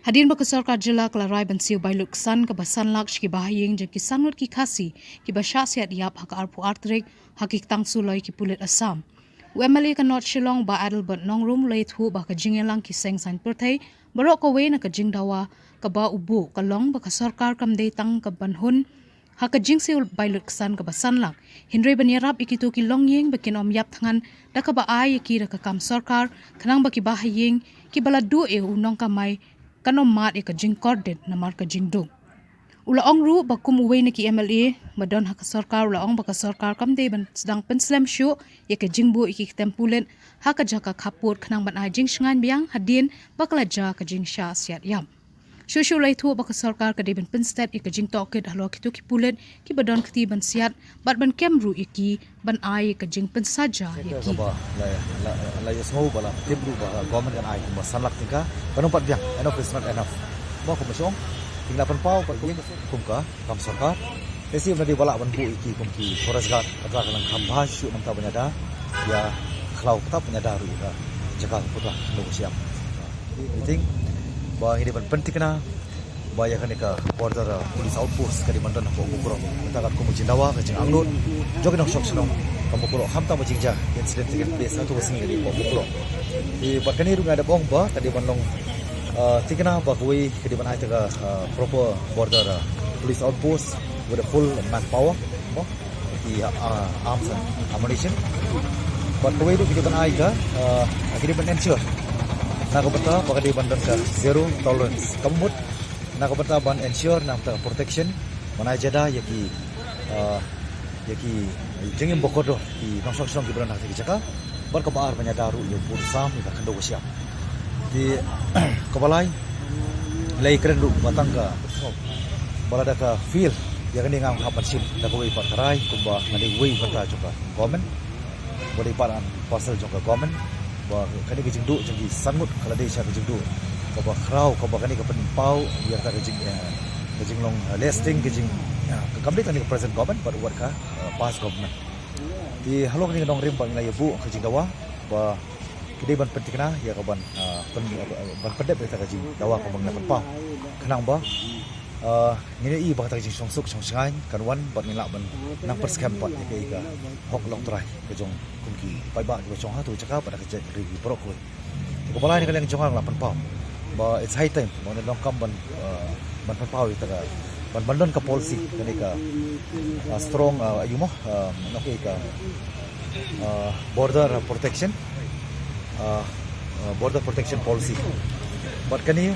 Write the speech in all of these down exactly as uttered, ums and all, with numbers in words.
Hadien ba ka sorkar jylla ka la rai ban siew bai lut ksan kaba san lak sha ki bahaïing jong ki san ngut ki Khasi kiba shah siat ïap ha ka arphew ar tarik ha ki ktang suloi ki pulit Assam, u M L A ka North Shillong Bah Adelbert Nongrum u la ïathuh ba ka jingïalang ki seng saiñ pyrthei baroh kawei na ka jingdawa kaba u buh ka long ba ka sorkar kam dei tang ka ban hun ha ka jingsiew bai lut ksan kaba san lak, hynrei ban ïarap ïa kito ki longïing ba kin ym ïap thngan da kaba ai ïa ki da ka kam sorkar, khnang ba ki bahaïing kiba la duh ïa u nongkamai kan ym mad ïa ka jingkordit namar ka jingduk. U la ong ruh ba kum uwei na ki M L A ba don ha ka sorkar, u la ong ba ka sorkar kam dei ban sdang pynslem shuh ïa ka jingbuh ïa ki ktem pulit ha ka jaka khappud khnang ban ai jingshngaiñ biang hadien ba ka la jia ka jingshah siat ïap. Shuh shuh u la ïathuh ba ka sorkar ka dei ban pynstet ïa ka jingtohkit halor kito ki pulit kiba don kti ban siat bad ban kem ruh ïa ki ban ai ïa ka jingpynsaja ïa ki. Kaba la la la ïasngew ba la tip ruh ba government kan ai kumba san lak tyngka. Kan ym pat biang, enough is not enough. Ba kumba shong, ngi la pynpaw ba ïing kum ka kam sorkar. Te shu na dei ba lah ban buh ïa ki kum ki forest guard, ka dei ka nang kham bha shuh namar ban ïada ïa khlaw, ka dei ban ïada ruh ïa ka jaka ka puta no ka siam. Meeting ba ngi dei ban pynthikna ba ïa kane ka border, uh, police outpost ka dei ban don hapoh Mukroh. Kata ka kum ka jingdawa, ka jingangnud jong ki nongshong shnong ka Mukroh, khamtam ka jingjia incident taking place ha tu ka sngi ka dei hapoh Mukroh. Te bad kane ruh nga dep ong ba ka dei ban long, uh, thikna ba kawei ka dei ban ai ïa ka, uh, proper border, uh, police outpost with a full manpower, mo, ki, uh, arms and ammunition. Bad kawei ruh ka dei ban ai ka, uh, ka dei ban ensure na ka bynta ba ka dei ban don ka zero tolerance. Ka mut na ka bynta ban ensure na ka bynta ka protection, ban ai jada ïa ki, uh, ïa ki jingim ba kordor ki nongshong shnong kiba don ha kata ka jaka. Bad kaba ar ban ïada ruh ïa u pud u sam, ïa ka khyndew ka siam. Te kaba lai, la ïakren ruh ba tang ka, ba lada ka fail ïa kane, ngan hap ban shim da kawei pat ka rai kumba nga dei uwei pat jong ka government, ba dei part and parcel jong ka government, ba kane ka jingduh jong ki san ngut ka la dei sha ka jingduh kaba khraw, kaba kane ka pynpaw ïa kata ka jing, eh, ka jinglong, eh, lasting, ka jing, eh, ka kam dei tang ka present government bad wat ka, eh, past government. Te halor kane ka nongrim ba ngi la ïa buh ka jingdawa ba ki dei ban pynthikna ïa ka ban, ah, pyn, ah, ban pyndep ïa kata ka jingdawa kaba ngi la pynpaw, khnang ba, ah, ngin ïohi ba kata ka jingshongsuk shongshngaiñ kan wan bad ngin lah ban nang pyrskhem pat ïa ka, ïa ka hok longtrai ka jong kum ki paidbah kiba shong ha tu ka jaka bad ha ka jaitbynriew baroh kawei. Kaba lai na ka liang jong nga la pynpaw ba it's high time ba ngi donkam ban, uh, ban pynpaw ïa kata ka, ban, ban don ka policy kane ka, uh, strong, uh, ïa u mo, uh, na ka, ka, uh, border protection, uh, uh, border protection policy. Bad kane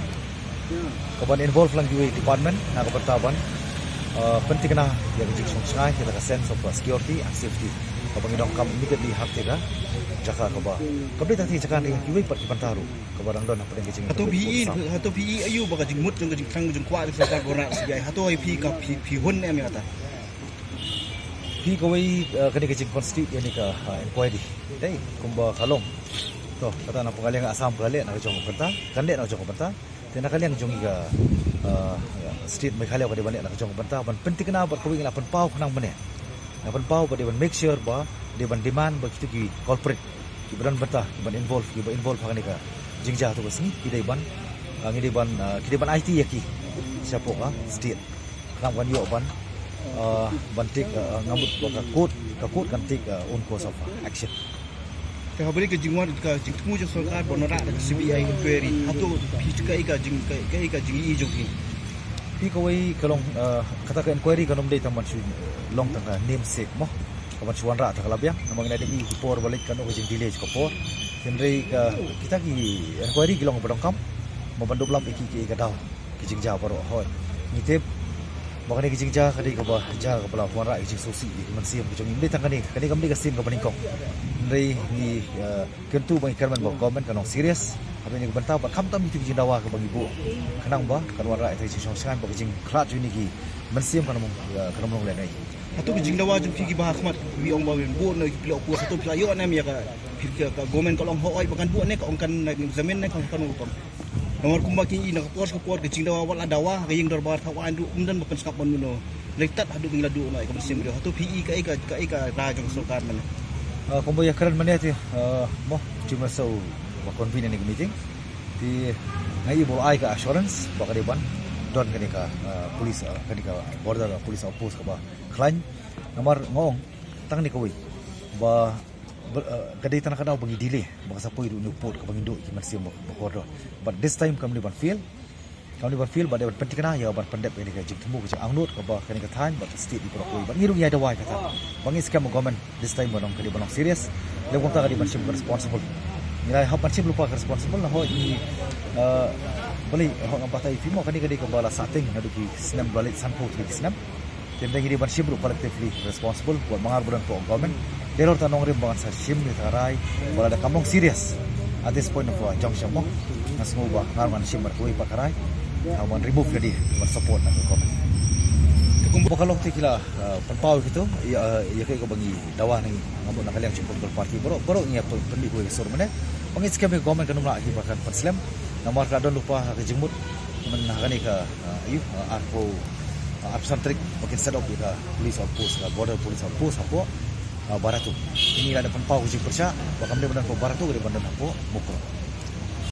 ka ban involve lang kiwei department na ka bynta ban, uh, pynthikna ïa ka jingshongshngaiñ, ïa ka sense of, uh, security and safety. Kaba ngi donkam immediately ha kata ka jaka kaba, kaba dei tang kata ka jaka, dei kiwei pat ki bynta ruh kaba dang don hapdeng ka jing. Hato phi i, hato phi i aiu ba ka jingmut jong ka jingthrang jong kwah jong sorkar, ba ngi la C B I, hato phi ka, phi, phi hun ne em ïa kata? Phi kawei, eh, kane ka jingconstitute ïa kane ka, ah, inquiry. Dei kumba ka long. To, kata na pynlong Assam ka leh na ka jong ka bynta, kan leh na ka jong ka bynta. Te na ka liang jong ka, ah, state Meghalaya ka dei ban leh na ka jong ka bynta ban pynthikna bad kawei ngi la pynpaw khnang mynne. Nga pynpaw ba dei ban make sure ba dei ban demand ba kito ki culprit kiba don bynta, kiba involve, kiba involve ha kane ka jingjia tu ka sngi, ki dei ban, ah, ngi dei ban, ah, ki dei ban aiti ïa ki shapoh ka state. Khnang ban ïoh ban, ah, ban take, ah, nga mut ba ka court, ka court kan take, ah, own course of, ah, action. Te haba dei ka jingwan ka jingthmu jong sorkar ban wanrah da ka C B I inquiry, hato phi kaei ka jing, kaei, kaei ka jingïohi jong phi? Phi kawei ka long, eh, kata ka inquiry kan ym dei tang ban shu, eh, long tang ka namesake mo. Ka ban shu wanrah tang ka la biang, namar ngi la dep i ki por ba leit kan long ka jingdelay jong ka por. Hynrei ka, kita ki inquiry ki long ba donkam, ba ban dup lap ïa ki, ki ka daw ki jingjia baroh hoi. Ngi tip ba kane ka jingjia ka dei kaba jia kaba la wanrah ïa ka jingsngewsih ïa ka mynsiem ka jong ngi. Ym dei tang kane, kane kam dei ka sien kaba nyngkong. Hynrei ngi, eh, kyntu ba ngi kyrmen ba government kan long serious ha kane ka bynta bad khamtam ïa kito ki jingdawa kaba ngi buh, khnang ba kan wanrah ïa ka jingshongshngaiñ bad ka jingkhlad jong kine ki mynsiem kan ym, eh, kan ym long lehnohei. Hato ki jingdawa jong phi kiba ha khmat, phi ong ba phin buh na ki pylliah post, hato phi la ïoh ne em ïa ka, phi ka, ka government ka long hooid ba kan buh ne ka ong kan na examine ne ka, kan ong rukom? Namar kumba ki i na ka por sha ka por ka jingdawa, wat la dawa ha ka ïing dorbar, thaw aiñ ruh ym don ba pynsngap ban mano. Lei tat haduh ba ngi la duh noh ïa ka mynsiem briew. Hato phi i kaei ka, kaei ka rai jong ka sorkar mynne? Ah, kumba ïakren mynne te, ah, mo, Chief Minister u ba convene ïa kane ka meeting. Te Nga i ba la ai ka assurance ba ka dei ban don kane ka, uh, police, uh, kane ka border, uh, police outpost kaba khlaiñ. Namar nga ong tang ne kawei ba, ba, uh, ka dei tang ka daw ba ngi delay ba ka sa poi ruh u port kaba ngin duh ki mynsiem ba, ba kordor. But this time kam dei ban fail. Kam dei ban fail, ba dei ban pynthikna ïa ban pyndep ïa kane ka jingthmu ka jingangnud kaba kane ka thaiñ bad ka state i para kawei. Bad ngi ruh ngi ïa dawa ïa kata. Ba ngi skhem government this time ba long ka dei ban long serious. Lem kumta ka dei ban shim ka responsible. Ngi la hap ban shim lypa ka responsible, na hoi ngi, eh, balei hok ngam batai ïa phi mo, kane ka dei kaba la sah tieng naduh ki snem, ba la leit sanphew tylli ki snem. Te ngi dei ban shim ruh collectively responsible, wat ma nga ruh ba don hapoh government. Dei ruh ta nongrim ba ngan sa shim ïa ka rai ba lada kam long serious at this point of, uh, juncture mo, nga sngew ba nga ruh ngan shim bad kawei pat ka rai, uh, ban remove ïa di ban support na ka government. Te kumba ka long te ki la, uh, pynpaw ïa kito, ïa, uh, ïa kaei kaba ngi dawa na ngi, nga mut na ka liang jong political party baroh, baroh ngi ïa pyn-, pynmih kawei ka sur mynne ba ngi skhem ïa ka government kan ym lah hi ba kan pynslem. Namar ka don lypa ha ka jingmut mynta ha kane ka, uh, ïa, uh, arphew, uh, arphew san tarik ba kin set up ïa ka police outpost, ka border police outpost hapoh, uh, Barato. Te ngi la da pynpaw ka jingpyrshah ba kam dei ban don hapoh Barato, ka dei ban don hapoh Mukroh.